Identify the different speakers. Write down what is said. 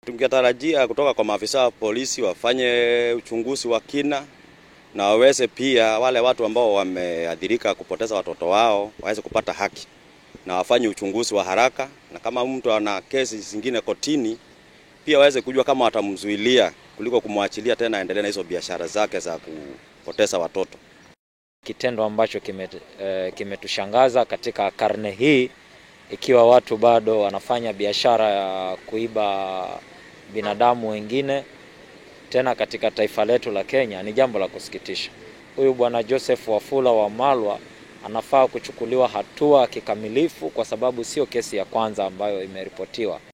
Speaker 1: Tungetarajia kutoka kwa maafisa wa polisi wafanye uchunguzi wa kina na waweze pia wale watu ambao wameathirika kupoteza watoto wao waweze kupata haki na wafanye uchunguzi wa haraka, na kama mtu ana kesi zingine kotini pia waweze kujua kama watamzuilia kuliko kumwachilia tena aendelee na hizo biashara zake za kupoteza watoto.
Speaker 2: Kitendo ambacho kimetushangaza katika karne hii, ikiwa watu bado wanafanya biashara ya kuiba binadamu wengine tena katika taifa letu la Kenya, ni jambo la kusikitisha. Huyu bwana Joseph Wafula Wamalwa anafaa kuchukuliwa hatua kikamilifu, kwa sababu sio kesi ya kwanza ambayo imeripotiwa.